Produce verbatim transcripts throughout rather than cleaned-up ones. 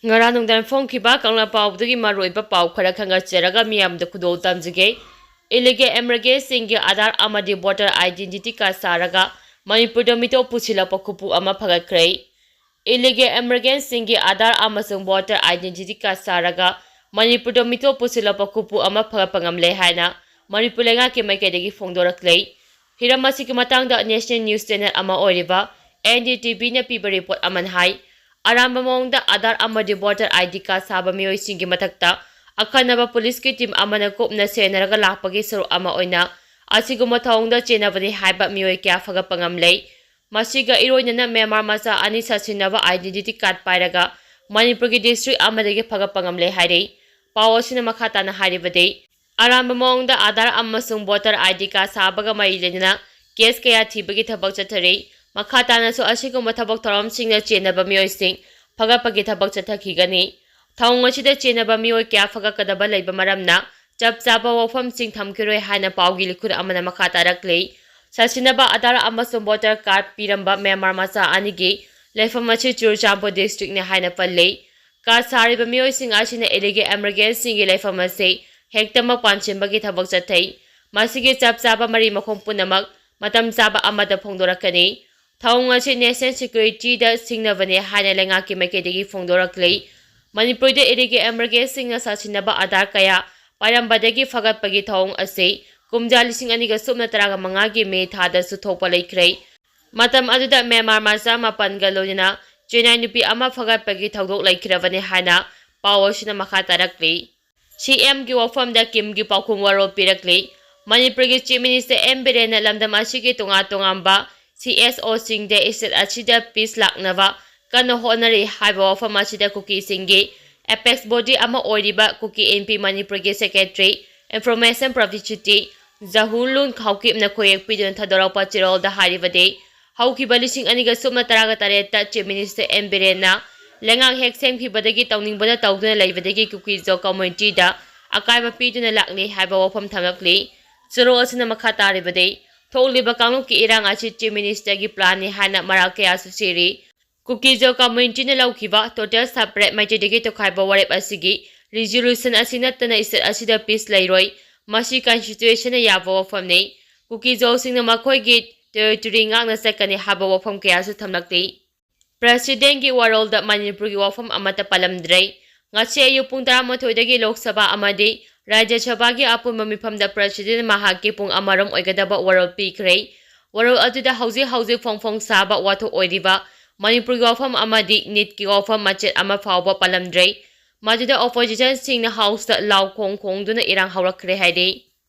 ꯉꯔꯥꯡ ꯅꯨꯡꯗꯥꯡ ꯐꯣꯡꯈꯤꯕ ꯀꯪꯂꯥ ꯄꯥꯎꯗꯒꯤ ꯃꯔꯨꯑꯣꯏꯕ ꯄꯥꯎ ꯈꯔ ꯈꯪꯒꯠꯆꯔꯒ ꯃꯤꯌꯥꯝꯗ ꯈꯨꯗꯣꯜ ꯇꯝꯖꯒꯦ꯫ Illegal immigrantꯁꯤꯡꯒꯤ ꯑꯥꯙꯥꯔ ꯑꯃꯗꯤ voter identity card ꯁꯥꯔꯒ ꯃꯅꯤꯄꯨꯔꯗ ꯃꯤꯇꯣꯞ ꯄꯨꯁꯤꯜꯂꯛꯄ ꯈꯨꯄꯨ ꯑꯃ ꯐꯒꯠꯈ꯭ꯔꯦ꯫ Illegal immigrantꯁꯤꯡꯒꯤ ꯑꯥꯙꯥꯔ ꯑꯃꯁꯨꯡ voter identity card ꯁꯥꯔꯒ ꯃꯅꯤꯄꯨꯔꯗ ꯃꯤꯇꯣꯞ ꯄꯨꯁꯤꯜꯂꯛꯄ ꯈꯨꯄꯨ ꯑꯃ ꯐꯒꯠꯄ ꯉꯝꯂꯦ ꯍꯥꯏꯅ ꯃꯅꯤꯄꯨꯔ ꯂꯩꯉꯥꯛꯀꯤ ꯃꯥꯏꯀꯩꯗꯒꯤ ꯐꯣꯡꯗꯣꯔꯛꯂꯦ꯫ ꯍꯤꯔꯝ ꯑꯁꯤꯒꯤ ꯃꯇꯥꯡꯗ national news channel ꯑꯃ ꯑꯣꯏꯔꯤꯕ N D T Vꯅ ꯄꯤꯕ report ꯑꯃꯅ ꯍꯥꯏ, ꯑꯔꯥꯟꯕ ꯃꯑꯣꯡꯗ ꯑꯥꯙꯥꯔ ꯑꯃꯗꯤ voter ID card ꯁꯥꯕ ꯃꯤꯑꯣꯏꯁꯤꯡꯒꯤ ꯃꯊꯛꯇ ꯑꯈꯟꯅꯕ ꯄꯨꯂꯤꯁꯀꯤ team ꯑꯃꯅ ꯀꯨꯞꯅ ꯁꯦꯟꯅꯔꯒ ꯂꯥꯛꯄꯒꯤ ꯁꯔꯨꯛ ꯑꯃ ꯑꯣꯏꯅ ꯑꯁꯤꯒꯨꯝꯕ ꯊꯧꯑꯣꯡꯗ ꯆꯦꯟꯅꯕꯅꯤ ꯍꯥꯏꯕ ꯃꯤꯑꯣꯏ ꯀꯌꯥ ꯐꯒꯠꯄ ꯉꯝꯂꯦ꯫ ꯃꯁꯤꯒ ꯏꯔꯣꯏꯅꯅ ꯃ꯭ꯌꯥꯟꯃꯥꯔ ꯃꯆꯥ ꯑꯅꯤ ꯁꯥꯁꯤꯟꯅꯕ identity card ꯄꯥꯏꯔꯒ ꯃꯅꯤꯄꯨꯔꯒꯤ district ꯑꯃꯗꯒꯤ ꯐꯒꯠꯄ ꯉꯝꯂꯦ ꯍꯥꯏꯔꯤ꯫ ꯄꯥꯎ ꯑꯁꯤꯅ ꯃꯈꯥ ꯇꯥꯅ ꯍꯥꯏꯔꯤꯕꯗꯤ, ꯑꯔꯥꯟꯕ ꯃꯑꯣꯡꯗ ꯑꯥꯙꯥꯔ ꯑꯃꯁꯨꯡ voter ID card ꯁꯥꯕꯒ ꯃꯔꯤ ꯂꯩꯅꯅ case ꯀꯌꯥ ꯊꯤꯕꯒꯤ ꯊꯕꯛ ꯆꯠꯊꯔꯤ꯫ ꯃꯈꯥ ꯇꯥꯅꯁꯨ ꯑꯁꯤꯒꯨꯝꯕ ꯊꯕꯛ ꯊꯧꯔꯝꯁꯤꯡꯗ ꯆꯦꯟꯅꯕ ꯃꯤꯑꯣꯏꯁꯤꯡ ꯐꯒꯠꯄꯒꯤ ꯊꯕꯛ ꯆꯠꯊꯈꯤꯒꯅꯤ꯫ ꯊꯧꯑꯣꯡ ꯑꯁꯤꯗ ꯆꯦꯟꯅꯕ ꯃꯤꯑꯣꯏ ꯀꯌꯥ ꯐꯒꯠꯀꯗꯕ ꯂꯩꯕ ꯃꯔꯝꯅ ꯆꯞ ꯆꯥꯕ ꯋꯥꯐꯝꯁꯤꯡ ꯊꯝꯈꯤꯔꯣꯏ ꯍꯥꯏꯅ ꯄꯥꯎꯒꯤ ꯂꯤꯈꯨꯟ ꯑꯃꯅ ꯃꯈꯥ ꯇꯥꯔꯛꯂꯤ꯫ ꯁꯥꯁꯤꯟꯅꯕ ꯑꯥꯙꯥꯔ ꯑꯃꯁꯨꯡ voter card ꯄꯤꯔꯝꯕ ꯃ꯭ꯌꯥꯟꯃꯥꯔ ꯃꯆꯥ ꯑꯅꯤꯒꯤ ꯂꯩꯐꯝ ꯑꯁꯤ ꯆꯨꯔꯆꯥꯟꯄꯨꯔ districtꯅꯤ ꯍꯥꯏꯅ ꯄꯜꯂꯤ꯫ Card ꯁꯥꯔꯤꯕ ꯃꯤꯑꯣꯏꯁꯤꯡ ꯑꯁꯤꯅ illegal immigrantꯁꯤꯡꯒꯤ ꯂꯩꯐꯝ ꯑꯁꯤ ꯍꯦꯛꯇꯃꯛ ꯄꯥꯟꯁꯤꯟꯕꯒꯤ ꯊꯕꯛ ꯆꯠꯊꯩ꯫ ꯃꯁꯤꯒꯤ ꯆꯞ ꯆꯥꯕ ꯃꯔꯤ ꯃꯈꯣꯡ ꯄꯨꯝꯅꯃꯛ ꯃꯇꯝ ꯆꯥꯕ ꯑꯃꯗ ꯐꯣꯡꯗꯣꯔꯛꯀꯅꯤ꯫ ꯊꯧꯑꯣꯡ ꯑꯁꯤ national securityꯗ ꯁꯤꯡꯅꯕꯅꯦ ꯍꯥꯏꯅ ꯂꯩꯉꯥꯛꯀꯤ ꯃꯥꯏꯀꯩꯗꯒꯤ ꯐꯣꯡꯗꯣꯔꯛꯂꯤ꯫ ꯃꯅꯤꯄꯨꯔꯗ illegal immigrantꯁꯤꯡꯅ ꯁꯥꯁꯤꯟꯅꯕ ꯑꯥꯙꯥꯔ ꯀꯌꯥ ꯄꯥꯏꯔꯝꯕꯗꯒꯤ ꯐꯒꯠꯄꯒꯤ ꯊꯧꯑꯣꯡ ꯑꯁꯤ ꯀꯨꯝꯖꯥ ꯂꯤꯁꯤꯡ ꯑꯅꯤꯒ ꯁꯨꯞꯅ ꯇꯔꯥꯃꯉꯥꯒꯤ ꯃꯦ ꯊꯥꯗꯁꯨ ꯊꯣꯛꯄ ꯂꯩꯈ꯭ꯔꯦ꯫ ꯃꯇꯝ ꯑꯗꯨꯗ ꯃ꯭ꯌꯥꯟꯃꯥꯔ ꯃꯆꯥ ꯃꯥꯄꯟꯒ ꯂꯣꯏꯅꯅ ꯆꯦꯟꯅꯥꯏ ꯅꯨꯄꯤ ꯑꯃ ꯐꯒꯠꯄꯒꯤ ꯊꯧꯗꯣꯛ ꯂꯩꯈꯤꯔꯕꯅꯤ ꯍꯥꯏꯅ ꯄꯥꯎ ꯑꯁꯤꯅ ꯃꯈꯥ ꯇꯥꯔꯛꯂꯤ꯫ CMꯒꯤ ꯋꯥꯐꯝꯗ ꯀꯤꯝꯒꯤ ꯄꯥꯎꯈꯨꯝ ꯋꯥꯔꯣꯜ ꯄꯤꯔꯛꯂꯤ꯫ ꯃꯅꯤꯄꯨꯔꯒꯤ Chief Minister N ꯕꯤꯔꯦꯟꯅ ꯂꯝꯗꯝ ꯑꯁꯤꯒꯤ ꯇꯣꯉꯥꯟ ꯇꯣꯉꯥꯟꯕ CSOꯁꯤꯡꯗ state ꯑꯁꯤꯗ peace ꯂꯥꯛꯅꯕ ꯀꯟꯅ ꯍꯣꯠꯅꯔꯤ ꯍꯥꯏꯕ ꯋꯥꯐꯝ ꯑꯁꯤꯗ ꯀꯨꯀꯤꯁꯤꯡꯒꯤ apex body ꯑꯃ ꯑꯣꯏꯔꯤꯕ ꯀꯨꯀꯤ ꯏꯟꯄꯤ ꯃꯅꯤꯄꯨꯔꯒꯤ secretary information publicity ꯖꯍꯨꯔꯂꯨꯟ ꯈꯥꯎꯀꯤꯞꯅ ꯈꯣꯏꯌꯦꯛ ꯄꯤꯗꯨꯅ ꯊꯥꯗꯣꯔꯛꯄ ꯆꯦꯔꯣꯜꯗ ꯍꯥꯏꯔꯤꯕꯗꯤ, ꯍꯧꯈꯤꯕ ꯂꯤꯁꯤꯡ ꯑꯅꯤꯒ ꯁꯨꯞꯅ ꯇꯔꯥꯒ ꯇꯔꯦꯠꯇ Chief Minister N ꯕꯤꯔꯦꯟꯅ ꯂꯩꯉꯥꯛ ꯍꯦꯛ ꯁꯦꯝꯈꯤꯕꯗꯒꯤ ꯇꯧꯅꯤꯡꯕꯗ ꯇꯧꯗꯨꯅ ꯂꯩꯕꯗꯒꯤ ꯀꯨꯀꯤꯖꯣ communityꯗ ꯑꯀꯥꯏꯕ ꯄꯤꯗꯨꯅ ꯂꯥꯛꯂꯤ ꯍꯥꯏꯕ ꯋꯥꯐꯝ ꯊꯝꯂꯛꯂꯤ꯫ ꯆꯦꯔꯣꯜ ꯑꯁꯤꯅ ꯃꯈꯥ ꯇꯥꯔꯤꯕꯗꯤ, ꯊꯣꯛꯂꯤꯕ ꯀꯥꯡꯂꯨꯞꯀꯤ ꯏꯔꯥꯡ ꯑꯁꯤ Chief Ministerꯒꯤ planꯅꯤ ꯍꯥꯏꯅ ꯃꯔꯥꯜ ꯀꯌꯥꯁꯨ ꯁꯤꯔꯤ꯫ ꯀꯨꯀꯤꯖꯣ ꯀꯝꯃ꯭ꯌꯨꯅꯤꯇꯤꯅ ꯂꯧꯈꯤꯕ ꯇꯣꯇꯦꯜ ꯁꯦꯄꯔꯦꯠ ꯃꯩꯇꯩꯗꯒꯤ ꯇꯣꯈꯥꯏꯕ ꯋꯥꯔꯦꯞ ꯑꯁꯤꯒꯤ ꯔꯤꯖꯣꯂꯨꯁꯟ ꯑꯁꯤ ꯅꯠꯇꯅ ꯁ꯭ꯇꯦꯠ ꯑꯁꯤꯗ ꯄꯤꯁ ꯂꯩꯔꯣꯏ꯫ ꯃꯁꯤ ꯀꯟꯁꯇꯤꯇ꯭ꯌꯨꯁꯟꯅ ꯌꯥꯕ ꯋꯥꯐꯝꯅꯤ꯫ ꯀꯨꯀꯤꯖꯣꯁꯤꯡꯅ ꯃꯈꯣꯏꯒꯤ ꯇꯦꯔꯤꯇꯣꯔꯤ ꯉꯥꯛꯅ ꯆꯠꯀꯅꯤ ꯍꯥꯏꯕ ꯋꯥꯐꯝ ꯀꯌꯥꯁꯨ ꯊꯝꯂꯛꯂꯤ꯫ ꯄ꯭ꯔꯦꯁꯤꯗꯦꯟꯒꯤ ꯋꯥꯔꯣꯜꯗ ꯃꯅꯤꯄꯨꯔꯒꯤ ꯋꯥꯐꯝ ꯑꯃꯠꯇ ꯄꯜꯂꯝꯗ꯭ꯔꯦ꯫ ꯉꯁꯤ ꯑꯌꯨꯛ ꯄꯨꯡ ꯇꯔꯥꯃꯥꯊꯣꯏꯗꯒꯤ ꯂꯣꯛ ꯁꯚꯥ ꯑꯃꯗꯤ ꯔꯥꯖ꯭ꯌ ꯁꯚꯥꯒꯤ ꯑꯄꯨꯟꯕ ꯃꯤꯐꯝꯗ ꯄ꯭ꯔꯦꯁꯤꯗꯦꯟ ꯃꯍꯥꯛꯀꯤ ꯄꯨꯡ ꯑꯃꯔꯣꯝ ꯑꯣꯏꯒꯗꯕ ꯋꯥꯔꯣꯜ ꯄꯤꯈ꯭ꯔꯦ꯫ ꯋꯥꯔꯣꯜ ꯑꯗꯨꯗ ꯍꯧꯖꯤꯛ ꯍꯧꯖꯤꯛ ꯐꯣꯡ ꯐꯣꯡ ꯁꯥꯕ ꯋꯥꯊꯣꯛ ꯑꯣꯏꯔꯤꯕ ꯃꯅꯤꯄꯨꯔꯒꯤ ꯋꯥꯐꯝ ꯑꯃꯗꯤ ꯅꯤꯠꯀꯤ ꯋꯥꯐꯝ ꯃꯆꯦꯠ ꯑꯃ ꯐꯥꯎꯕ ꯄꯜꯂꯝꯗ꯭ꯔꯦ꯫ ꯃꯗꯨꯗ ꯑꯣꯄꯣꯖꯤꯁꯟꯁꯤꯡꯅ ꯍꯥꯎꯁꯇ ꯂꯥꯎ ꯈꯣꯡ ꯈꯣꯡꯗꯨꯅ ꯏꯔꯥꯡ ꯍꯧꯔꯛꯈ꯭ꯔꯦ ꯍꯥꯏꯔꯤ꯫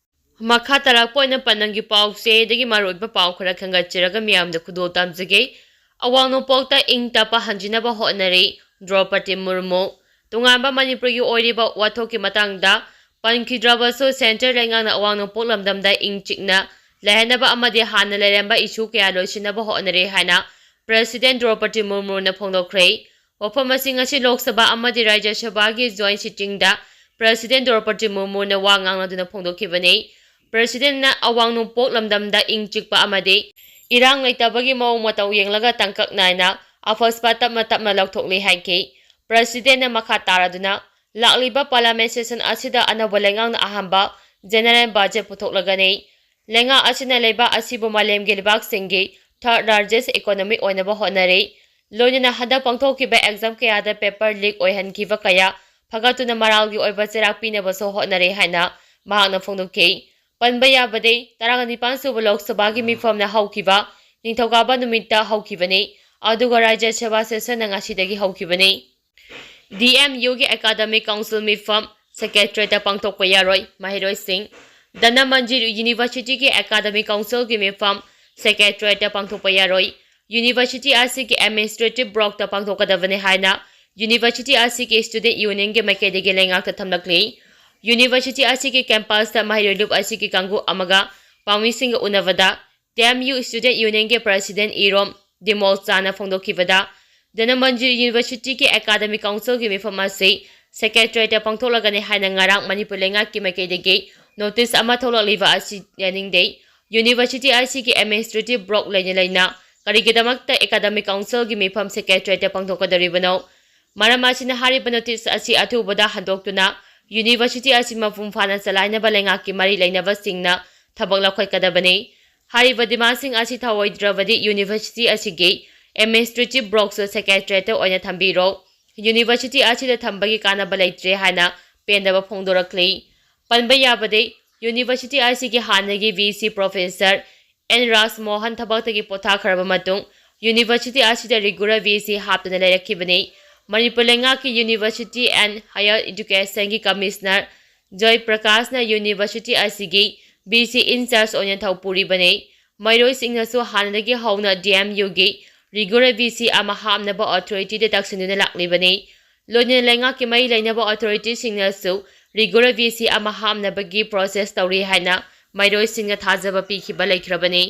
ꯃꯈꯥ ꯇꯥꯔꯛꯄ ꯑꯣꯏꯅ ꯄꯥꯟꯗꯝꯒꯤ ꯄꯥꯎꯆꯦꯗꯒꯤ ꯃꯔꯨꯑꯣꯏꯕ ꯄꯥꯎ ꯈꯔ ꯈꯟꯒꯠꯆꯔꯒ ꯃꯤꯌꯥꯝꯗ ꯈꯨꯗꯣꯜ ꯇꯝꯖꯒꯦ꯫ ꯑꯋꯥꯡ ꯅꯣꯡꯄꯣꯛꯇ ꯏꯪ ꯇꯞꯄ ꯍꯟꯖꯤꯟꯅꯕ ꯍꯣꯠꯅꯔꯤ ꯗ꯭ꯔꯧꯄꯗꯤ ꯃꯨꯔꯃꯨ꯫ ꯇꯣꯉꯥꯟꯕ ꯃꯅꯤꯄꯨꯔꯒꯤ ꯑꯣꯏꯔꯤꯕ ꯋꯥꯊꯣꯛꯀꯤ ꯃꯇꯥꯡꯗ ꯄꯟꯈꯤꯗ꯭ꯔꯕꯁꯨ, ꯁꯦꯟꯇꯔ ꯂꯩꯉꯥꯛꯅ ꯑꯋꯥꯡ ꯅꯣꯡꯄꯣꯛ ꯂꯝꯗꯝꯗ ꯏꯪ ꯆꯤꯛꯅ ꯂꯩꯍꯟꯅꯕ ꯑꯃꯗꯤ ꯍꯥꯟꯅ ꯂꯩꯔꯝꯕ ꯏꯁꯨ ꯀꯌꯥ ꯂꯣꯏꯁꯤꯟꯅꯕ ꯍꯣꯠꯅꯔꯤ ꯍꯥꯏꯅ ꯄ꯭ꯔꯦꯁꯤꯗꯦꯟ ꯗ꯭ꯔꯧꯄꯗꯤ ꯃꯨꯔꯃꯨꯅ ꯐꯣꯡꯗꯣꯛꯈ꯭ꯔꯦ꯫ ꯋꯥꯐꯝ ꯑꯁꯤ ꯉꯁꯤ ꯂꯣꯛ ꯁꯚꯥ ꯑꯃꯗꯤ ꯔꯥꯖ꯭ꯌ ꯁꯚꯥꯒꯤ ꯖꯣꯏꯟ ꯁꯤꯇꯤꯡꯗ ꯄ꯭ꯔꯦꯁꯤꯗꯦꯟ ꯗ꯭ꯔꯧꯄꯗꯤ ꯃꯨꯔꯃꯨꯅ ꯋꯥ ꯉꯥꯡꯂꯗꯨꯅ ꯐꯣꯡꯗꯣꯛꯈꯤꯕꯅꯤ꯫ ꯄ꯭ꯔꯦꯁꯤꯗꯦꯟꯅ ꯑꯋꯥꯡ ꯅꯣꯡꯄꯣꯛ ꯂꯝꯗꯝꯗ ꯏꯪ ꯆꯤꯛꯄ ꯑꯃꯗꯤ ꯏꯔꯥꯡ ꯂꯩꯇꯕꯒꯤ ꯃꯑꯣꯡ ꯃꯇꯧ ꯌꯦꯡꯂꯒ ꯇꯥꯡꯀꯛ ꯅꯥꯏꯅ ꯑꯐꯁꯄꯥ ꯇꯞꯅ ꯇꯞꯅ ꯂꯧꯊꯣꯛꯂꯤ ꯍꯥꯏꯈꯤ꯫ ꯄ꯭ꯔꯦꯁꯤꯗꯦꯟꯅ ꯃꯈꯥ ꯇꯥꯔꯗꯨꯅ, ꯂꯥꯛꯂꯤꯕ ꯄꯥꯔꯂꯤꯌꯥꯃꯦꯟ ꯁꯦꯁꯟ ꯑꯁꯤꯗ ꯑꯅꯧꯕ ꯂꯩꯉꯥꯛꯅ ꯑꯍꯥꯟꯕ ꯖꯦꯅꯔꯦꯜ ꯕꯖꯦꯠ ꯄꯨꯊꯣꯛꯂꯒꯅꯤ꯫ ꯂꯩꯉꯥꯛ ꯑꯁꯤꯅ ꯂꯩꯕꯥꯛ ꯑꯁꯤꯕꯨ ꯃꯥꯂꯦꯝꯒꯤ ꯂꯩꯕꯥꯛꯁꯤꯡꯒꯤ ꯊꯥꯔꯗ ꯂꯥꯔꯖꯦꯁ ꯏꯀꯣꯅꯣꯃꯤ ꯑꯣꯏꯅꯕ ꯍꯣꯠꯅꯔꯤ꯫ ꯂꯣꯏꯅꯅ ꯍꯟꯗꯛ ꯄꯥꯡꯊꯣꯛꯈꯤꯕ ꯑꯦꯛꯖꯥꯝ ꯀꯌꯥꯗ ꯄꯦꯄꯔ ꯂꯤꯛ ꯑꯣꯏꯍꯟꯈꯤꯕ ꯀꯌꯥ ꯐꯒꯠꯇꯨꯅ ꯃꯔꯥꯜꯒꯤ ꯑꯣꯏꯕ ꯆꯩꯔꯥꯛ ꯄꯤꯅꯕꯁꯨ ꯍꯣꯠꯅꯔꯤ ꯍꯥꯏꯅ ꯃꯍꯥꯛꯅ ꯐꯣꯡꯗꯣꯛꯈꯤ꯫ ꯄꯟꯕ ꯌꯥꯕꯗꯤ, ꯇꯔꯥꯅꯤꯄꯥꯟ ꯁꯨꯕ ꯂꯣꯛ ꯁꯚꯥꯒꯤ ꯃꯤꯐꯝꯅ ꯍꯧꯈꯤꯕ ꯅꯤꯡꯊꯧꯀꯥꯕ ꯅꯨꯃꯤꯠꯇ ꯍꯧꯈꯤꯕꯅꯤ, ꯑꯗꯨꯒ ꯔꯥꯖ꯭ꯌ ꯁꯚꯥ ꯁꯦꯁꯟꯅ ꯉꯁꯤꯗꯒꯤ ꯍꯧꯈꯤꯕꯅꯤ꯫ ꯗꯤ ꯑꯦꯝ ꯌꯨꯒꯤ ꯑꯦꯀꯥꯗꯃꯤꯛ ꯀꯥꯎꯟꯁꯤꯜ ꯃꯤꯐꯝ ꯁꯦꯀ꯭ꯔꯦꯇꯔꯤꯌꯦꯠꯇ ꯄꯥꯡꯊꯣꯛꯄ ꯌꯥꯔꯣꯏ꯫ ꯃꯍꯩꯔꯣꯏꯁꯤꯡ꯫ ꯙꯅꯃꯟꯖꯨꯔꯤ ꯌꯨꯅꯤꯚꯔꯁꯤꯇꯤꯒꯤ ꯑꯦꯀꯥꯗꯃꯤꯛ ꯀꯥꯎꯟꯁꯤꯜꯒꯤ ꯃꯤꯐꯝ ꯁꯦꯀ꯭ꯔꯦꯇꯔꯤꯌꯦꯠꯇ ꯄꯥꯡꯊꯣꯛꯄ ꯌꯥꯔꯣꯏ꯫ ꯌꯨꯅꯤꯚꯔꯁꯤꯇꯤ ꯑꯁꯤꯒꯤ ꯑꯦꯗꯃꯤꯅꯤꯁꯇ꯭ꯔꯦꯇꯤꯚ ꯕ꯭ꯂꯣꯛꯇ ꯄꯥꯡꯊꯣꯛꯀꯗꯕꯅꯤ ꯍꯥꯏꯅ ꯌꯨꯅꯤꯚꯔꯁꯤꯇꯤ ꯑꯁꯤꯒꯤ ꯁ꯭ꯇꯨꯗꯦꯟꯠ ꯌꯨꯅꯤꯌꯟꯒꯤ ꯃꯥꯏꯀꯩꯗꯒꯤ ꯂꯩꯉꯥꯛꯇ ꯊꯝꯂꯛꯂꯤ꯫ ꯌꯨꯅꯤꯚꯔꯁꯤꯇꯤ ꯑꯁꯤꯒꯤ ꯀꯦꯝꯄꯁꯇ ꯃꯍꯩꯔꯣꯏ ꯂꯨꯞ ꯑꯁꯤꯒꯤ ꯀꯥꯡꯕꯨ ꯑꯃꯒ ꯄꯥꯎꯃꯤꯁꯤꯡꯒ ꯎꯅꯕꯗ ꯗꯤ ꯑꯦꯝ ꯌꯨ ꯁ꯭ꯇꯨꯗꯦꯟꯠ ꯌꯨꯅꯤꯌꯟꯒꯤ ꯄ꯭ꯔꯦꯁꯤꯗꯦꯟꯠ ꯏꯔꯣꯝ ꯗꯤꯃꯣꯜꯆꯥꯅ ꯐꯣꯡꯗꯣꯛꯈꯤꯕꯗ, ꯙꯅꯃꯟꯖꯨꯔꯤ ꯌꯨꯅꯤꯚꯔꯁꯤꯇꯤꯒꯤ ꯑꯦꯀꯥꯗꯃꯤꯛ ꯀꯥꯎꯟꯁꯤꯜꯒꯤ ꯃꯤꯐꯝ ꯑꯁꯤ ꯁꯦꯀ꯭ꯔꯦꯇꯔꯤꯌꯦꯠꯇ ꯄꯥꯡꯊꯣꯛꯂꯒꯅꯤ ꯍꯥꯏꯅ ꯉꯔꯥꯡ ꯃꯅꯤꯄꯨꯔ ꯂꯩꯉꯥꯛꯀꯤ ꯃꯥꯏꯀꯩꯗꯒꯤ ꯅꯣꯇꯤꯁ ꯑꯃ ꯊꯣꯛꯂꯛꯂꯤꯕ ꯑꯁꯤ ꯌꯥꯅꯤꯡꯗꯦ꯫ ꯌꯨꯅꯤꯚꯔꯁꯤꯇꯤ ꯑꯁꯤꯒꯤ ꯑꯦꯗꯃꯤꯅꯤꯁꯇ꯭ꯔꯦꯇꯤꯚ ꯕ꯭ꯂꯣꯛ ꯂꯩꯅ ꯂꯩꯅ ꯀꯔꯤꯒꯤꯗꯃꯛꯇ Academic Councilꯒꯤ ꯃꯤꯐꯝ Secretariatꯇ ꯄꯥꯡꯊꯣꯛꯀꯗꯧꯔꯤꯕꯅꯣ? ꯃꯔꯝ ꯑꯁꯤꯅ ꯍꯥꯏꯔꯤꯕ notice ꯑꯁꯤ ꯑꯊꯨꯕꯗ ꯍꯟꯗꯣꯛꯇꯨꯅ university ꯑꯁꯤ ꯃꯄꯨꯡ ꯐꯥꯅ ꯆꯂꯥꯏꯅꯕ ꯂꯩꯉꯥꯛꯀꯤ ꯃꯔꯤ ꯂꯩꯅꯕꯁꯤꯡꯅ ꯊꯕꯛ ꯂꯧꯈꯠꯀꯗꯕꯅꯤ꯫ ꯍꯥꯏꯔꯤꯕ demandꯁꯤꯡ ꯑꯁꯤ ꯊꯧꯑꯣꯏꯗ꯭ꯔꯕꯗꯤ university ꯑꯁꯤꯒꯤ administrative blockꯁꯨ Secretariatꯇ ꯑꯣꯏꯅ ꯊꯝꯕꯤꯔꯣ꯫ University ꯑꯁꯤꯗ ꯊꯝꯕꯒꯤ ꯀꯥꯟꯅꯕ ꯂꯩꯇ꯭ꯔꯦ ꯍꯥꯏꯅ ꯄꯦꯟꯗꯕ ꯐꯣꯡꯗꯣꯔꯛꯂꯤ꯫ ꯄꯟꯕ ꯌꯥꯕꯗꯤ, university ꯑꯁꯤꯒꯤ ꯍꯥꯟꯅꯒꯤ VC Professor N ꯔꯥꯖꯃꯣꯍꯟ ꯊꯕꯛꯇꯒꯤ ꯄꯣꯊꯥꯈ꯭ꯔꯕ ꯃꯇꯨꯡ university ꯑꯁꯤꯗ regular VC ꯍꯥꯞꯇꯨꯅ ꯂꯩꯔꯛꯈꯤꯕꯅꯤ꯫ ꯃꯅꯤꯄꯨꯔ ꯂꯩꯉꯥꯛꯀꯤ University and Higher Educationꯒꯤ Commissioner joy ꯄ꯭ꯔꯀꯥꯁꯅ university ꯑꯁꯤꯒꯤ VC in charge ꯑꯣꯏꯅ ꯊꯧ ꯄꯨꯔꯤꯕꯅꯤ꯫ ꯃꯩꯔꯣꯏꯁꯤꯡꯅꯁꯨ ꯍꯥꯟꯅꯗꯒꯤ ꯍꯧꯅ DMUꯒꯤ regular VC ꯑꯃ ꯍꯥꯞꯅꯕ authorityꯗ ꯇꯛꯁꯤꯟꯗꯨꯅ ꯂꯥꯛꯂꯤꯕꯅꯤ꯫ ꯂꯣꯏꯅꯅ ꯂꯩꯉꯥꯛꯀꯤ ꯃꯔꯤ ꯂꯩꯅꯕ authorityꯁꯤꯡꯅꯁꯨ regular VC ꯑꯃ ꯍꯥꯞꯅꯕꯒꯤ process ꯇꯧꯔꯤ ꯍꯥꯏꯅ ꯃꯩꯔꯣꯏꯁꯤꯡꯅ ꯊꯥꯖꯕ ꯄꯤꯈꯤꯕ ꯂꯩꯈ꯭ꯔꯕꯅꯤ꯫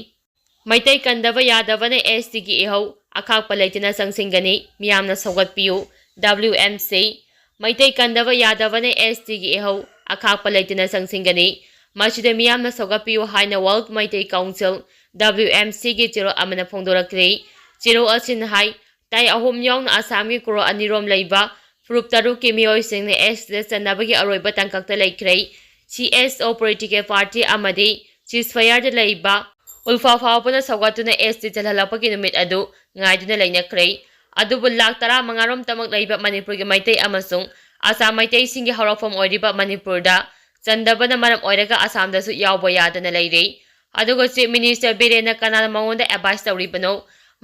ꯃꯩꯇꯩ ꯀꯟꯗꯕ ꯌꯥꯗꯕꯅ STꯒꯤ ꯏꯍꯧ ꯑꯈꯥꯛꯄ ꯂꯩꯇꯅ ꯆꯪꯁꯤꯟꯒꯅꯤ, ꯃꯤꯌꯥꯝꯅ ꯁꯧꯒꯠꯄꯤꯌꯨ꯫ WMC꯫ ꯃꯩꯇꯩ ꯀꯟꯗꯕ ꯌꯥꯗꯕꯅ STꯒꯤ ꯏꯍꯧ ꯑꯈꯥꯛꯄ ꯂꯩꯇꯅ ꯆꯪꯁꯤꯟꯒꯅꯤ꯫ ꯃꯁꯤꯗ ꯃꯤꯌꯥꯝꯅ ꯁꯧꯒꯠꯄꯤꯌꯨ ꯍꯥꯏꯅ World Meitei Council, WMCꯒꯤ ꯆꯦꯔꯣꯜ ꯑꯃꯅ ꯐꯣꯡꯗꯣꯔꯛꯂꯤ꯫ ꯆꯦꯔꯣꯜ ꯑꯁꯤꯅ ꯍꯥꯏ, ꯇꯥꯏ ꯑꯍꯨꯝ ꯌꯥꯎꯅ ꯑꯁꯥꯝꯒꯤ ꯀ꯭ꯔꯣꯔ ꯑꯅꯤ ꯔꯣꯝ ꯂꯩꯕ ꯐꯨꯔꯨꯞ ꯇꯔꯨꯛꯀꯤ ꯃꯤꯑꯣꯏꯁꯤꯡꯅ STꯗ ꯆꯟꯅꯕꯒꯤ ꯑꯔꯣꯏꯕ ꯇꯥꯡꯀꯛꯇ ꯂꯩꯈ꯭ꯔꯦ꯫ CSO political party ꯑꯃꯗꯤ ceasefireꯗ ꯂꯩꯕ ULFA ꯐꯥꯎꯕꯅ ꯁꯧꯒꯠꯇꯨꯅ ST ꯆꯜꯍꯜꯂꯛꯄꯒꯤ ꯅꯨꯃꯤꯠ ꯑꯗꯨ ꯉꯥꯏꯗꯨꯅ ꯂꯩꯅꯈ꯭ꯔꯦ꯫ ꯑꯗꯨꯕꯨ ꯂꯥꯈ ꯇꯔꯥꯃꯉꯥ ꯔꯣꯝ ꯇꯃꯛ ꯂꯩꯕ ꯃꯅꯤꯄꯨꯔꯒꯤ ꯃꯩꯇꯩ ꯑꯃꯁꯨꯡ ꯑꯁꯥꯝ ꯃꯩꯇꯩꯁꯤꯡꯒꯤ ꯍꯧꯔꯛꯐꯝ ꯑꯣꯏꯔꯤꯕ ꯃꯅꯤꯄꯨꯔꯗ ꯆꯟꯗꯕꯅ ꯃꯔꯝ ꯑꯣꯏꯔꯒ ꯑꯁꯥꯝꯗꯁꯨ ꯌꯥꯎꯕ ꯌꯥꯗꯅ ꯂꯩꯔꯦ꯫ ꯑꯗꯨꯒ Chief Minister ꯕꯤꯔꯦꯟꯅ ꯀꯅꯥꯅ ꯃꯉꯣꯟꯗ advice ꯇꯧꯔꯤꯕꯅꯣ?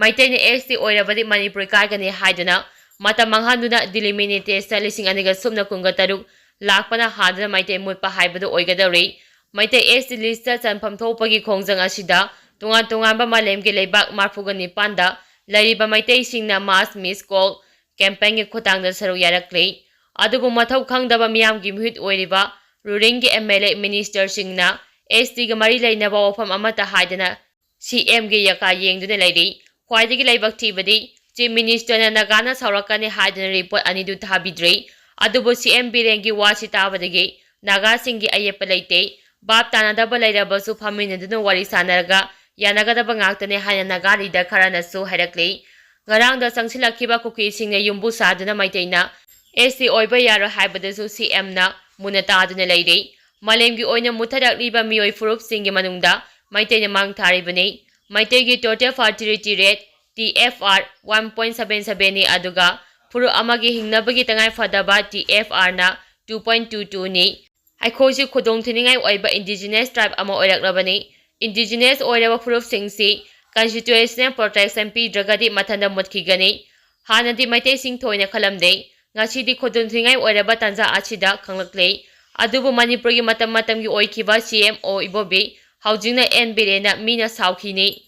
ꯃꯩꯇꯩꯅ ST ꯑꯣꯏꯔꯕꯗꯤ ꯃꯅꯤꯄꯨꯔ ꯀꯥꯏꯒꯅꯤ ꯍꯥꯏꯗꯨꯅ ꯃꯇꯝ ꯃꯥꯡꯍꯟꯗꯨꯅ delimitation ꯂꯤꯁꯤꯡ ꯑꯅꯤꯒ ꯁꯨꯞꯅ ꯀꯨꯟꯒ ꯇꯔꯨꯛ ꯂꯥꯛꯄꯅ ꯍꯥꯟꯗꯨꯅ ꯃꯩꯇꯩ ꯃꯨꯠꯄ ꯍꯥꯏꯕꯗꯨ ꯑꯣꯏꯒꯗꯧꯔꯤ꯫ ꯃꯩꯇꯩ ST listꯇ ꯆꯟꯐꯝ ꯊꯣꯛꯄꯒꯤ ꯈꯣꯡꯖꯪ ꯑꯁꯤꯗ ꯇꯣꯉꯥꯟ ꯇꯣꯉꯥꯟꯕ ꯃꯥꯂꯦꯝꯒꯤ ꯂꯩꯕꯥꯛ ꯃꯔꯤꯐꯨꯒ ꯅꯤꯄꯥꯟꯗ ꯂꯩꯔꯤꯕ ꯃꯩꯇꯩꯁꯤꯡꯅ mass miscall campaignꯒꯤ ꯈꯨꯠꯊꯥꯡꯗ ꯁꯔꯨꯛ ꯌꯥꯔꯛꯂꯤ꯫ ꯑꯗꯨꯕꯨ ꯃꯊꯧ ꯈꯪꯗꯕ ꯃꯤꯌꯥꯝꯒꯤ ꯃꯤꯍꯨꯠ ꯑꯣꯏꯔꯤꯕ ruling ꯒꯤ MLA, ministerꯁꯤꯡꯅ STꯒ ꯃꯔꯤ ꯂꯩꯅꯕ ꯋꯥꯐꯝ ꯑꯃꯠꯇ ꯍꯥꯏꯗꯅ CMꯒꯤ ꯌꯥꯀꯥ ꯌꯦꯡꯗꯨꯅ ꯂꯩꯔꯤ꯫ ꯈ꯭ꯋꯥꯏꯗꯒꯤ ꯂꯥꯏꯕꯛ ꯊꯤꯕꯗꯤ Chief Ministerꯅ ꯅꯥꯒꯥꯅ ꯁꯥꯎꯔꯛꯀꯅꯤ ꯍꯥꯏꯗꯨꯅ report ꯑꯅꯤꯗꯨ ꯊꯥꯕꯤꯗ꯭ꯔꯤ꯫ ꯑꯗꯨꯕꯨ CM ꯕꯤꯔꯦꯟꯒꯤ ꯋꯥꯁꯤ ꯇꯥꯕꯗꯒꯤ ꯅꯥꯒꯥꯁꯤꯡꯒꯤ ꯑꯌꯦꯠꯄ ꯂꯩꯇꯦ꯫ ꯚꯥꯞ ꯇꯥꯅꯗꯕ ꯂꯩꯔꯕꯁꯨ ꯐꯝꯃꯤꯟꯅꯗꯨꯅ ꯋꯥꯔꯤ ꯁꯥꯟꯅꯔꯒ ꯌꯥꯅꯒꯗꯕ ꯉꯥꯛꯇꯅꯦ ꯍꯥꯏꯅ ꯅꯥꯒꯥꯔꯤꯗ ꯈꯔꯅꯁꯨ ꯍꯥꯏꯔꯛꯂꯤ꯫ ꯉꯔꯥꯡꯗ ꯆꯪꯁꯤꯜꯂꯛꯈꯤꯕ ꯀꯨꯀꯤꯁꯤꯡꯅ ꯌꯨꯝꯕꯨ ꯁꯥꯗꯨꯅ ꯃꯩꯇꯩꯅ ꯑꯦꯁ ꯇꯤ ꯑꯣꯏꯕ ꯌꯥꯔꯣꯏ ꯍꯥꯏꯕꯗꯨꯁꯨ ꯁꯤ ꯑꯦꯝꯅ ꯃꯨꯟꯅ ꯇꯥꯗꯨꯅ ꯂꯩꯔꯤ꯫ ꯃꯥꯂꯦꯝꯒꯤ ꯑꯣꯏꯅ ꯃꯨꯠꯊꯔꯛꯂꯤꯕ ꯃꯤꯑꯣꯏ ꯐꯨꯔꯨꯞꯁꯤꯡꯒꯤ ꯃꯅꯨꯡꯗ ꯃꯩꯇꯩꯅ ꯃꯥꯡ ꯊꯥꯔꯤꯕꯅꯤ꯫ ꯃꯩꯇꯩꯒꯤ total fertility rate, T F R, one point seven seven ꯅꯤ, ꯑꯗꯨꯒ ꯐꯨꯔꯨꯞ ꯑꯃꯒꯤ ꯍꯤꯡꯅꯕꯒꯤ ꯇꯉꯥꯏ ꯐꯗꯕ T F R ꯅ two point two two ꯅꯤ꯫ ꯑꯩꯈꯣꯏꯁꯨ ꯈꯨꯗꯣꯡ ꯊꯤꯅꯤꯡꯉꯥꯏ ꯑꯣꯏꯕ indigenous tribe ꯑꯃ ꯑꯣꯏꯔꯛꯂꯕꯅꯤ꯫ Indigenous ꯑꯣꯏꯔꯕ ꯐꯨꯔꯨꯞꯁꯤꯡꯁꯤ constitutional protection ꯄꯤꯗ꯭ꯔꯒꯗꯤ ꯃꯊꯟꯇ ꯃꯨꯠꯈꯤꯒꯅꯤ꯫ ꯍꯥꯟꯅꯗꯤ ꯃꯩꯇꯩꯁꯤꯡ ꯊꯣꯏꯅ ꯈꯜꯂꯝꯗꯦ꯫ ꯉꯁꯤꯗꯤ ꯈꯨꯗꯣꯡ ꯊꯤꯅꯤꯡꯉꯥꯏ ꯑꯣꯏꯔꯕ ꯇꯥꯟꯖꯥ ꯑꯁꯤꯗ ꯈꯪꯂꯛꯂꯦ꯫ ꯑꯗꯨꯕꯨ ꯃꯅꯤꯄꯨꯔꯒꯤ ꯃꯇꯝ ꯃꯇꯝꯒꯤ ꯑꯣꯏꯈꯤꯕ C M ꯑꯣ ꯏꯕꯣꯕꯤ, ꯍꯧꯖꯤꯛꯅ ꯑꯦꯟ ꯕꯤꯔꯦꯟꯅ ꯃꯤꯅ ꯁꯥꯎꯈꯤꯅꯤ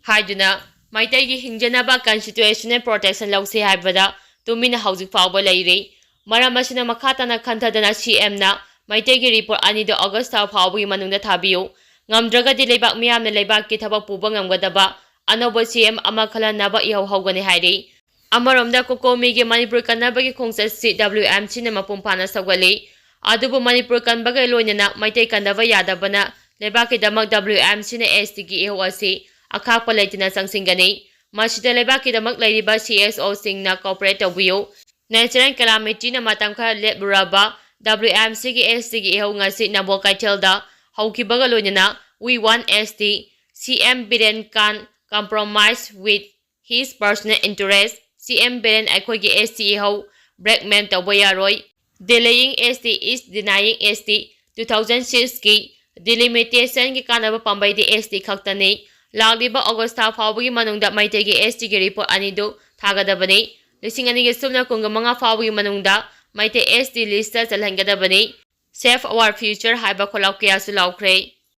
ꯍꯥꯏꯗꯨꯅ ꯃꯩꯇꯩꯒꯤ ꯍꯤꯡꯖꯅꯕ constitutional protection ꯂꯧꯁꯤ ꯍꯥꯏꯕꯗ ꯇꯨꯃꯤꯟꯅ ꯍꯧꯖꯤꯛ ꯐꯥꯎꯕ ꯂꯩꯔꯤ꯫ ꯃꯔꯝ ꯑꯁꯤꯅ ꯃꯈꯥ ꯇꯥꯅ ꯈꯟꯊꯗꯅ C M ꯅ ꯃꯩꯇꯩꯒꯤ report ꯑꯅꯤꯗꯨ August ꯊꯥ ꯐꯥꯎꯕꯒꯤ ꯃꯅꯨꯡꯗ ꯊꯥꯕꯤꯌꯨ꯫ ꯉꯝꯗ꯭ꯔꯒꯗꯤ ꯂꯩꯕꯥꯛ ꯃꯤꯌꯥꯝꯅ ꯂꯩꯕꯥꯛꯀꯤ ꯊꯕꯛ ꯄꯨꯕ ꯉꯝꯒꯗꯕ ꯑꯅꯧꯕ C M ꯑꯃ ꯈꯜꯍꯟꯅꯕ ꯏꯍꯧ ꯍꯧꯒꯅꯤ ꯍꯥꯏꯔꯤ꯫ ꯑꯃꯔꯣꯝꯗ COCOMI ꯒꯤ ꯃꯅꯤꯄꯨꯔ ꯀꯟꯅꯕꯒꯤ ꯈꯣꯡꯆꯠꯁꯤ W M C ꯅ ꯃꯄꯨꯡ ꯐꯥꯅ ꯁꯧꯒꯠꯂꯤ꯫ ꯑꯗꯨꯕꯨ ꯃꯅꯤꯄꯨꯔ ꯀꯟꯕꯒ ꯂꯣꯏꯅꯅ ꯃꯩꯇꯩ ꯀꯟꯗꯕ ꯌꯥꯗꯕꯅ ꯂꯩꯕꯥꯛꯀꯤꯗꯃꯛ W M C ꯅ S T ꯒꯤ ꯏꯍꯧ ꯑꯁꯤ ꯑꯈꯥꯛꯄ ꯂꯩꯇꯅ ꯆꯪꯁꯤꯟꯒꯅꯤ꯫ ꯃꯁꯤꯗ ꯂꯩꯕꯥꯛꯀꯤꯗꯃꯛ ꯂꯩꯔꯤꯕ C S O ꯁꯤꯡꯅ cooperate ꯇꯧꯕꯤꯌꯨ꯫ Natural calamity ꯅ ꯃꯇꯝ ꯈꯔ ꯂꯦꯞꯂꯨꯔꯕ W M C ꯒꯤ S T ꯒꯤ ꯏꯍꯧ ꯉꯁꯤ ꯅꯝꯕꯣꯜ ꯀꯩꯊꯦꯜꯗ ꯍꯧꯈꯤꯕꯒ ꯂꯣꯏꯅꯅ We Want S T, C M Biren can't compromise with his personal interest, C M Biren ꯑꯩꯈꯣꯏꯒꯤ S T ꯏꯍꯧ blackmail ꯇꯧꯕ ꯌꯥꯔꯣꯏ, delaying S T is denying S T, two thousand six ꯀꯤ delimitation ꯒꯤ ꯀꯥꯟꯅꯕ ꯄꯥꯝꯕꯩꯗꯤ S T ꯈꯛꯇꯅꯤ꯫ ꯂꯥꯛꯂꯤꯕ August ꯊꯥ ꯐꯥꯎꯕꯒꯤ ꯃꯅꯨꯡꯗ ꯃꯩꯇꯩꯒꯤ S T ꯒꯤ report ꯑꯅꯤꯗꯨ ꯊꯥꯒꯗꯕꯅꯤ꯫ ꯂꯤꯁꯤꯡ ꯑꯅꯤꯒꯤ ꯁꯨꯞꯅ ꯀꯨꯟꯒ ꯃꯉꯥ ꯐꯥꯎꯕꯒꯤ ꯃꯅꯨꯡꯗ ꯃꯩꯇꯩ S T list ꯇ ꯆꯜꯍꯟꯒꯗꯕꯅꯤ꯫ Save Our Future ꯍꯥꯏꯕ ꯈꯣꯜꯂꯥꯎ ꯀꯌꯥꯁꯨ ꯂꯥꯎꯈ꯭ꯔꯦ꯫